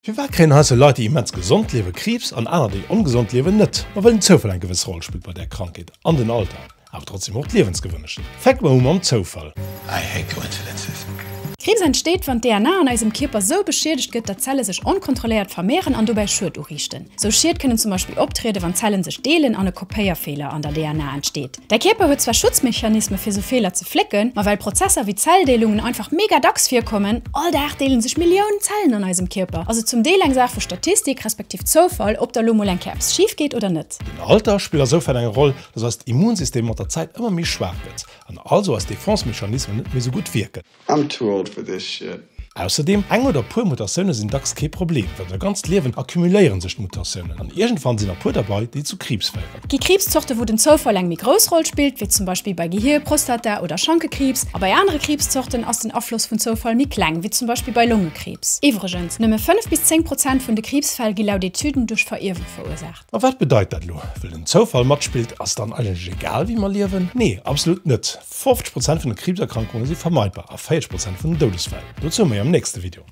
Firwat kréien heiansdo Leit, déi immens gesond liewen, Kriibs an aner, déi ongesond liewen, net? Ma well den Zoufall eng gewëss Roll spillt bei där Krankheet an den Alter, awer trotzdem och d'Liewensgewunnechten. Fänke mer u mam Zoufall. I hate coincidences. Kriibs entsteet, wann d'DNA an eisem Kierper sou beschiedegt gëtt, datt Zelle sech onkontrolléiert vermehren an dobäi Schued uriichten. Sou Schied kënnen zum Beispill optrieden, wann Zellen sech deelen an e Kopéierfeeler an der DNA entsteet. Däi Kierper huet zwar Schutzmechanisme fir sou Feeler ze flécken, ma well Prozesser wéi Zelldeelungen einfach mega dacks virkommen, all Dag deelen sech Milliounen Zellen an eisem Kierper, ass et zum Deel eng Saach vu Statistik respektiv Zoufall, ob da lo mol eng Kéier eppes schif geet oder net. Den Alter spillt asoufern eng Roll, dass eist Immunsystem mat der Zäit ëmmer méi schwaach gëtt an also eis Defense-Mechanismen net méi sou gutt wierken. I'm too old for this shit. Ausserdeem, eng oder puer Mutatioune sinn dacks kee Problem, well der ganzt Liewen accumuléieren sech d'Mutatiounen an iergendwann sinn der puer derbei, déi zu Kriibs féieren. Et gi Kriibszorte wou den Zoufall eng méi grouss Roll spillt, wéi zum Beispill bei Gehier-, Prostata oder Schankekriibs, a bei anere Kriibszorten ass den Afloss vun Zoufall méi kleng, wéi zum Beispill bei Longekriibs. Iwwregens, nëmme 5 bis 10 Prozent vun de Kriibsfäll gi laut Etüden duerch Verierwe verursaacht. A wat bedeit dat elo? Well den Zoufall matspillt, ass dann eigentlech egal wéi mer liewen? Nee, absolut net! 50 Prozent vun de Kriibserkrankunge si vermeidbar a 40 Prozent vun den Doudesfäll. Dozou méi am nächste Video.